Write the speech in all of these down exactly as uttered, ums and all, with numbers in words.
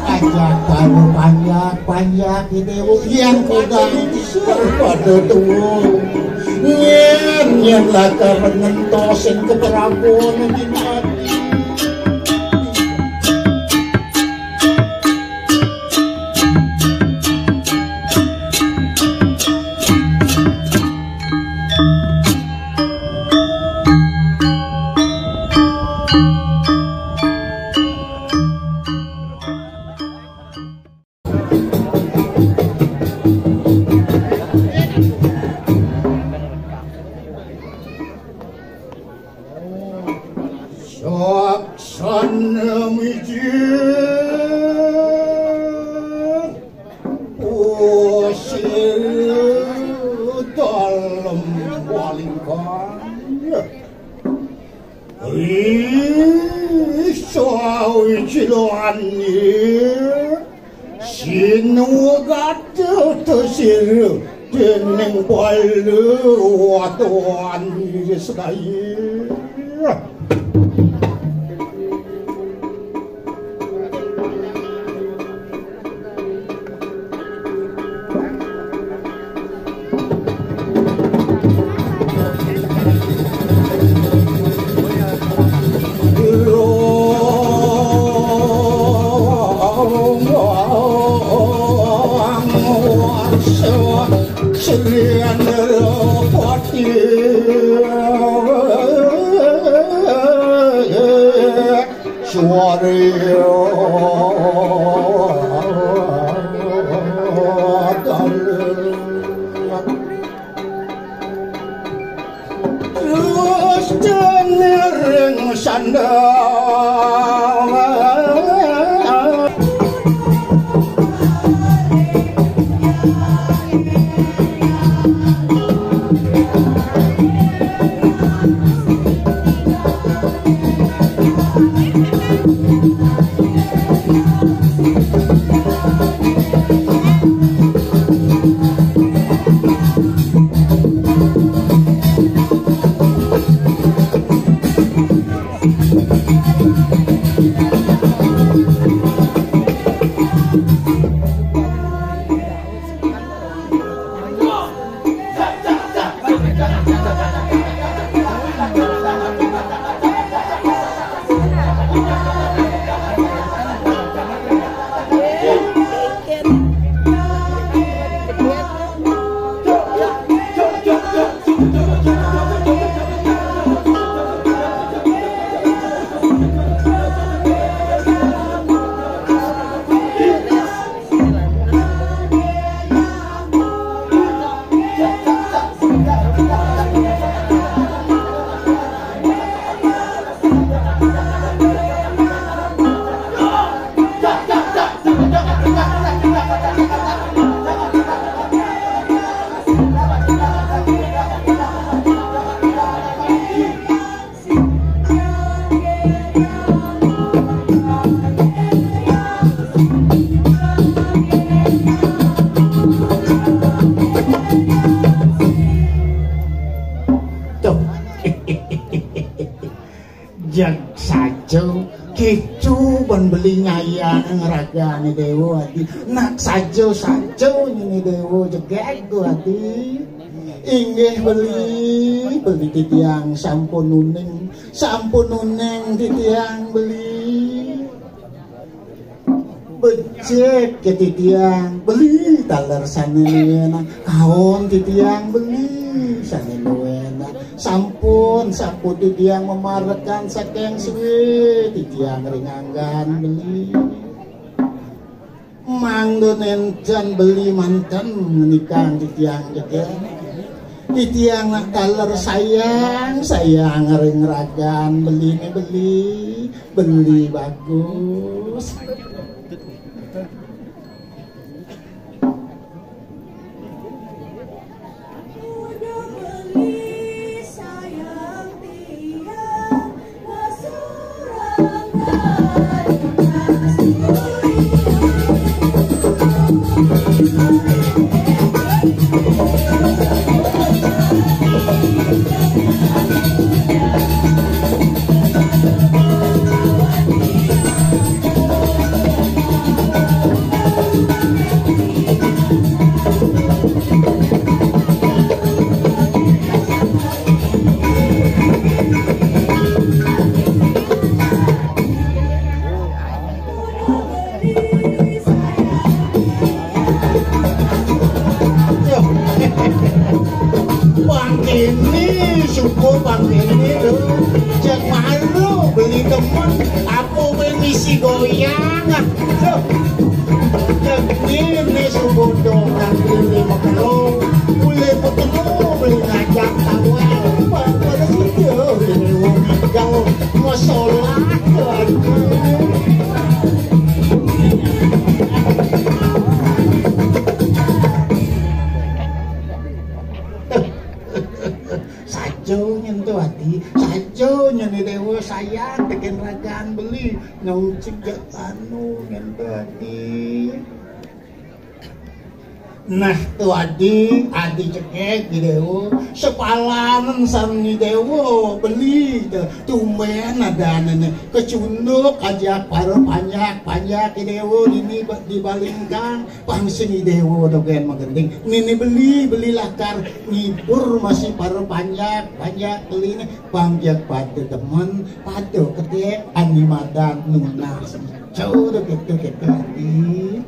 Aja karo panjak-panjak iki, yen kodang padha tuwa. Yen, yen laka menentos sing ketrampun iki mati. Saksana miji usir dalem walingkang. Ih, sawijilan sinuwun katesir dening Bala Wadon Wisnaya. Suara dalem. Terus dengerin sandang. Tuh. Jeng saja, kecu pun beli nyayang ngragane Dewa adi. Nak saja-saja nyene Dewa jegeg tu adi. Inggih beli, beli titiang sampun uning, sampun uning titiang beli. Becik ke titiang beli taler sane luwih enak. Kaon titiang beli sane luwih enak. Sampun, sampun titiang memarekan saking suwe titiang ring anggan beli. Mangda nenten beli manten ngenikang titiang jegeg. Titiang nak taler sayang, sayang ring ragan beli ne beli, beli bagus. Ni suku bang ini lho, cek malu beli temen, apa we misi goyang, ah. Lho, cek ni, ni suku dong, beli makelo, beli petemu, beli ngajak tawel, pada situ, ini wong gaul, masalah, aduh. Saja nyen to adi, saja nyen Dewa sayang teken ragan beli, nyong cegek anu nyen to adi. Nah, to adi, adi cekek di Dewa, sepalanen sami Dewa beli to. Tumben ada nene kecunduk aja para panjak, panjak di Dewa dini ba-, dibalingkan. Pang sing Dewa dogen magending. Nini beli, beli lakar ngibur masih para panjak, panjak beli ni. Panjak pada demen, pada kedek, ani madan nunas. Jauh deket, deket lagi.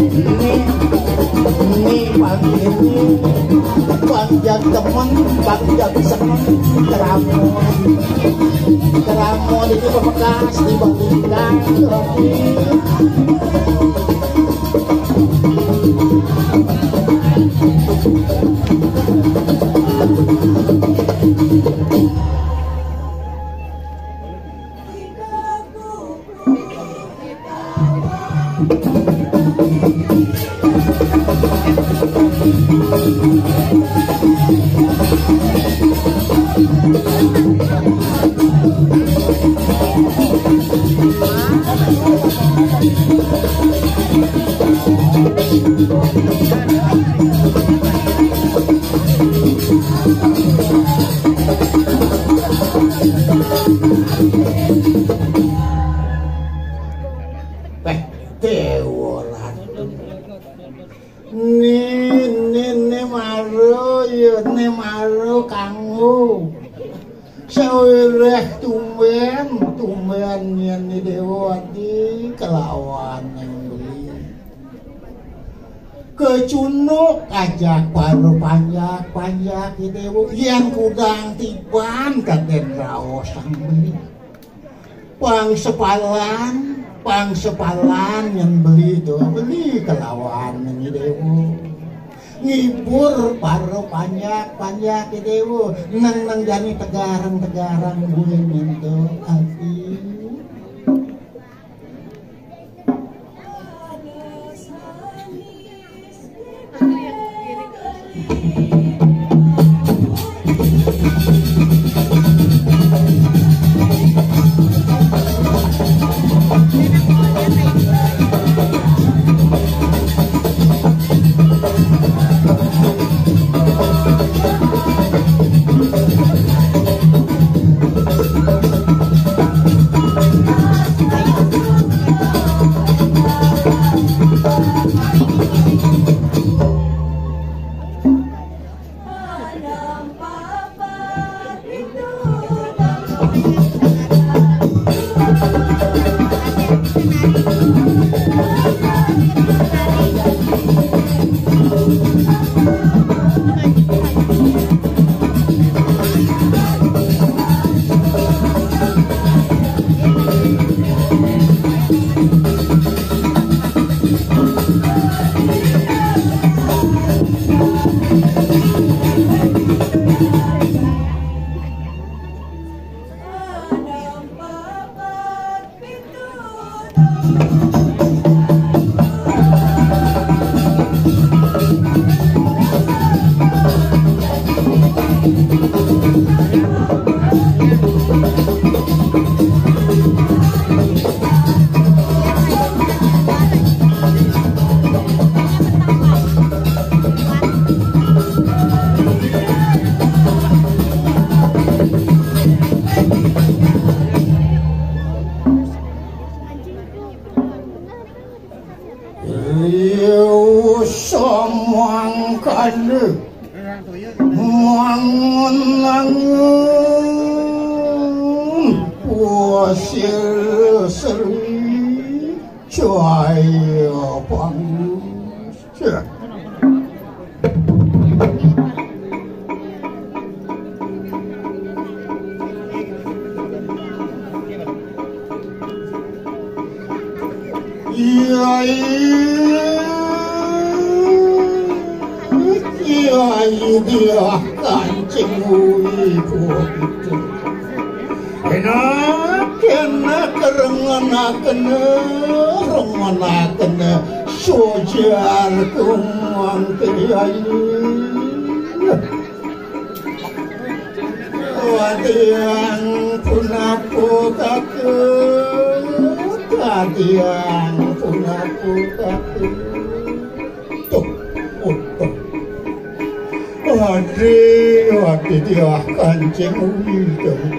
Ini, ini pagi ini, panjak temen, panjak seneng, keramun. Keramun ini bekas dibandingkan roti. Weh, Dewa Ratu. Ni, ni, ni maro, ya, ni maro kanggo. Sawireh tumben, tumben yen ni Dewa di kelawan yang beli. Kecunduk aja para panjak, panjak ni Dewa. Yen kudang tiban kaden raos sang beli. Pang sepalan, pang sepalan yang beli to, beli kelawan ni Dewa. Ngibur para panjak, panjak ni Dewa. Nang, nang jani tegarang, tegarang gue minta ati. Mangun-angun pasir seri cahaya pangus. Iya, iya, iya, iya, dia kancing ibu itu. Enak, enak, rengenaken, rengenaken, sojar kumang kiai. Wadiang punaku kaku, wadiang punaku kaku. Tuh, oh, tuh. Adi, adi dia kancing uwi dong.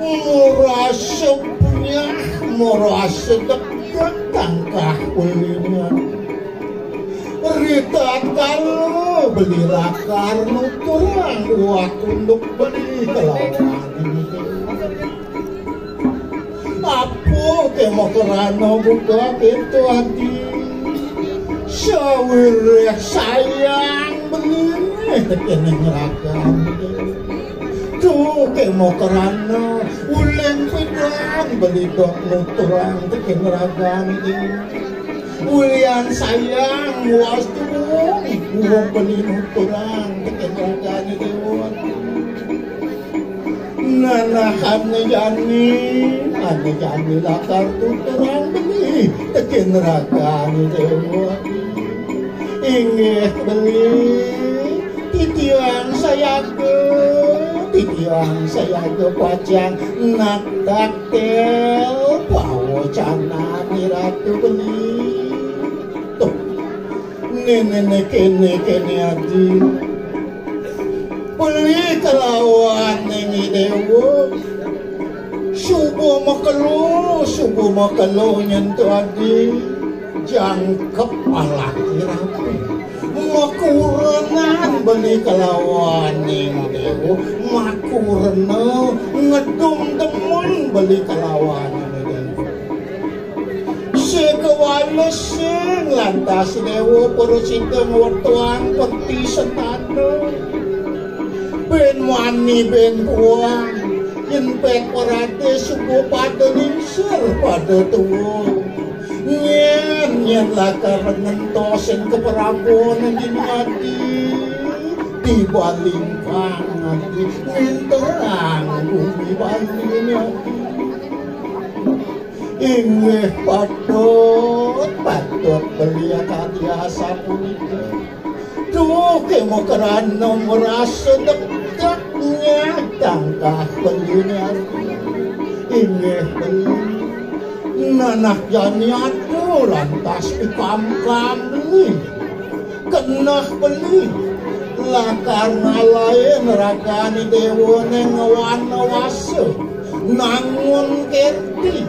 Murasa punyah, murasa deket tangkah ulinya. Rita kalu beli lakar nuturang buah tunduk beli kelawan ini. Apa ke mau kerana buka pintu hati? Sawireh sayang beli tekeneng rakan. Tuh ke mau kerana uleng pidan beli dok nuturang tekeneng rakan. Ulian sayang was tuh, uang beli nuturang tekeneng rakan. Nanahan jani, ane jani lakar tuturang beli, tekin rakan dewa. Inggih beli, titiang sayaga, titiang sayaga pacang nataktel pawacana ni ratu beli. Tuh, nene kene kene adi. Beli kelawan neng dewa. Subuh makelo, subuh makelo nyentuh adi. Jangkep alaki rapi. Makurenan beli kelawan neng dewa. Makurena ngedum demen beli kelawan neng dewa. Sekewala sing lantas dewa prasida ngwetuang peti sentana. Ben mani ben puang, yen pet parade suba pada lingsir pada tua. Nyen, nyen lakar ngentosin keprabon ing ati, di balingkang ati, ngenterang bumi Bali ati. Inggih patut, patut beli kadi asapunika. Duh, kema krana merasa dekdeknya tangkah belinya. Inggih beli. Nanah jani aduh lantas pikamkam beli. Keneh beli. Lakar ngalahin ragane dewa ning ngwana wasa. Nangun kerti.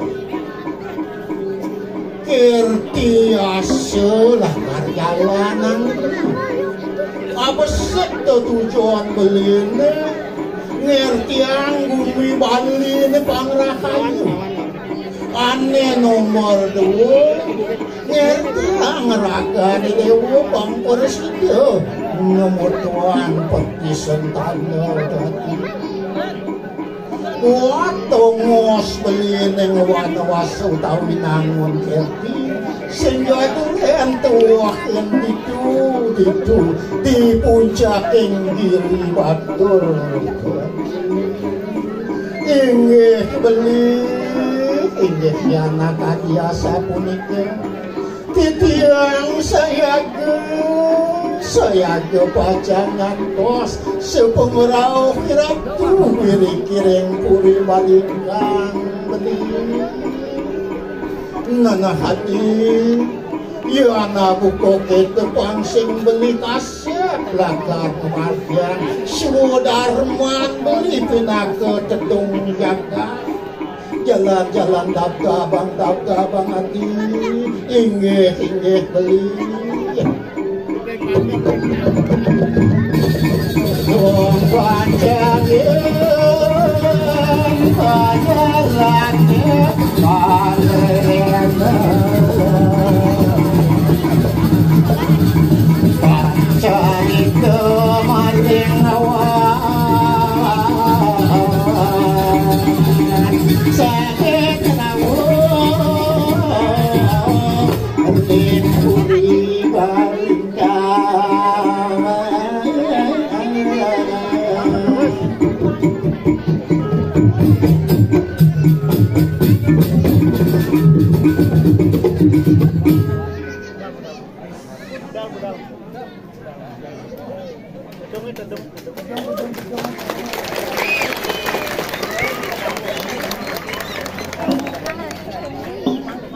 Kerti asa lakar jalanang. Abesik tetujon beline, ngertiang gumi Baline pangrahayu. Ane nomor dua, ngertiang ragane dewa pangprasida, ngemutuang peti sentana dadi. Wah, tongos beli ning wana wasa utawi nangun kerti. Sing duren tuwah yen ditu, ditu, di puncaking giri batur. Inggih beli, inggih yana kadi asapunika. Titiang sayaga, sayaga pacang ngantos sapangrauh Ratu wirikiring puri Balingkang beli. Nanah ati, yana buka kita pangsing beli kasep lakar pamargian swadarman beli pinaka tedung jagat. Jalan-jalan dabdabang, dabdabang ati. Inggih, inggih beli.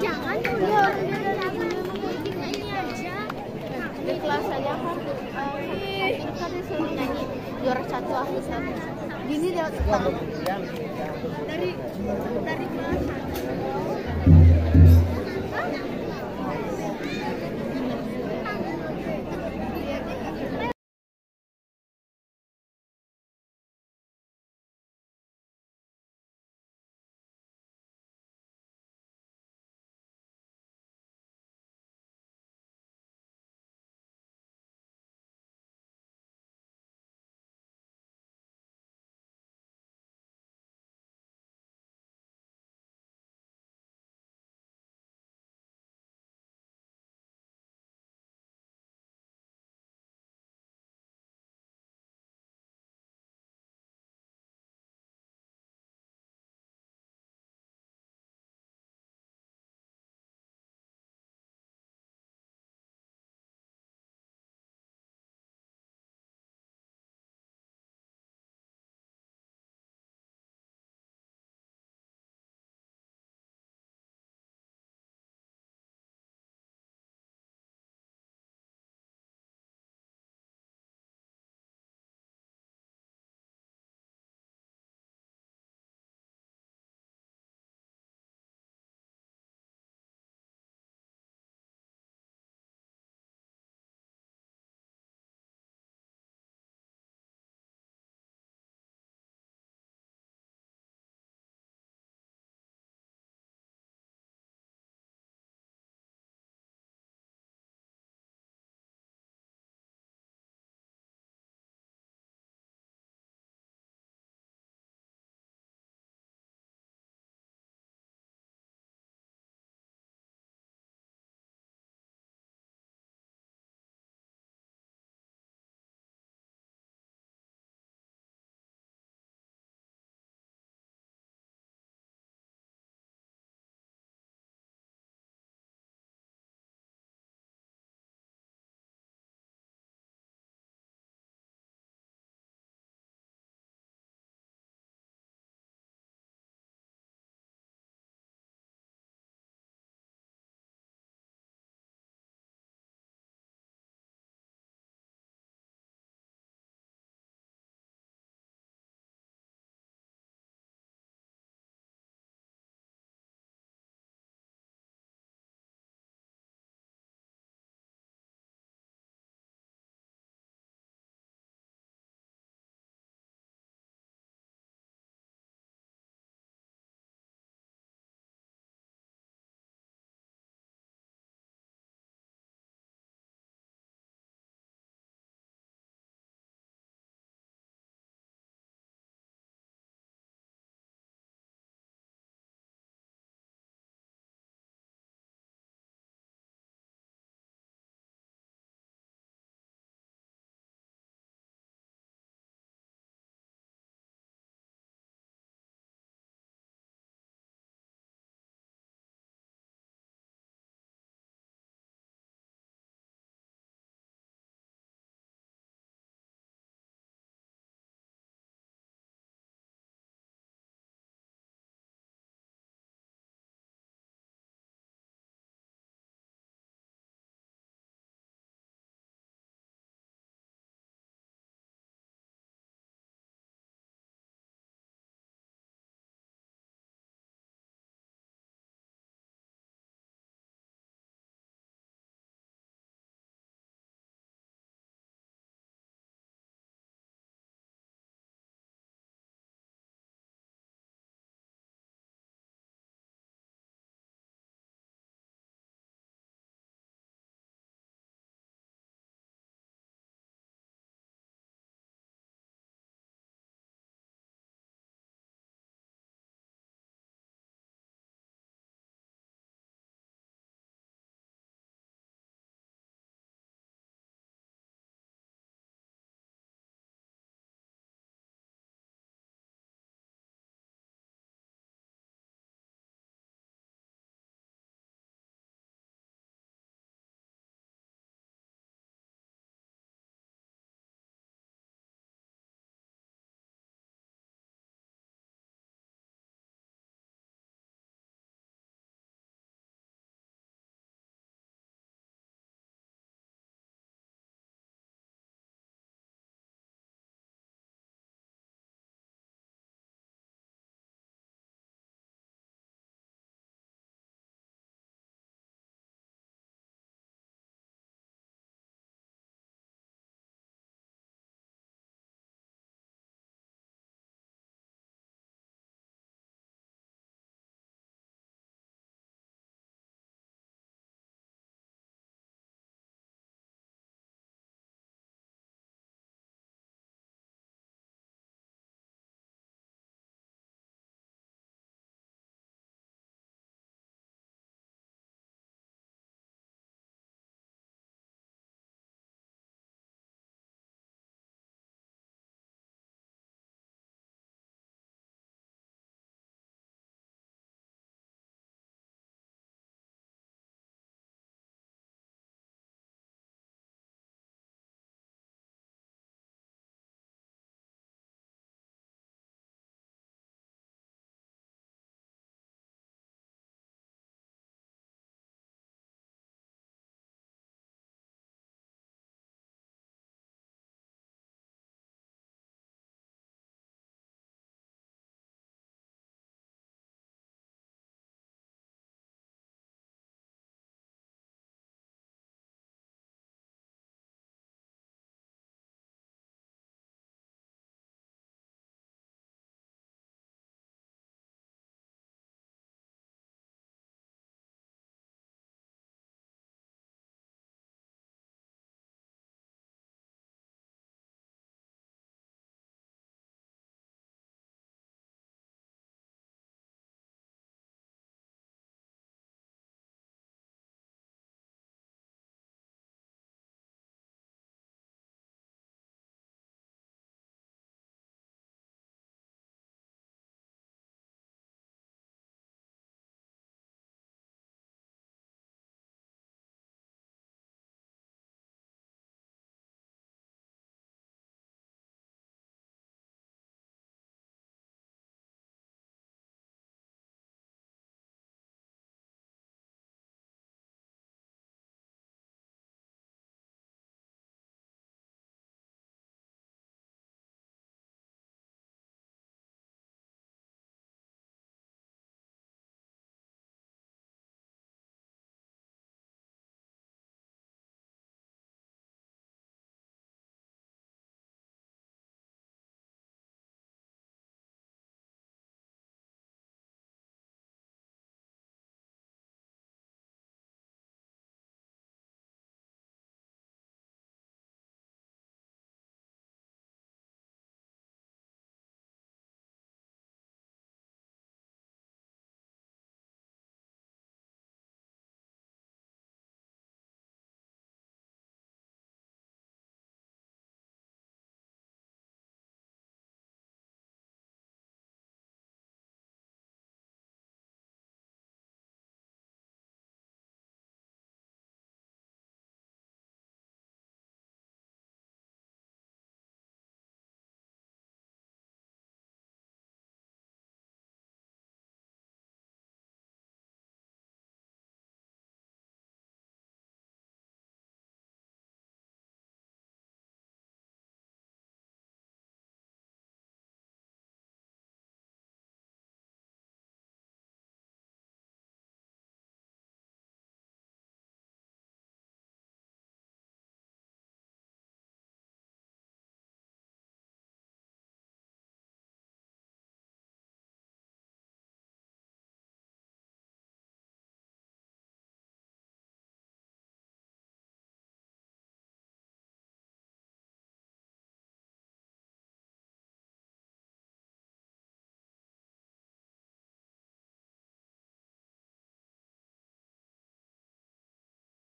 Jangan dulu. Ini aja. Ini kelas saya kan, eh, kan disuruh nyanyi juara satu aku kan. Gini dia, dari, dari kelas.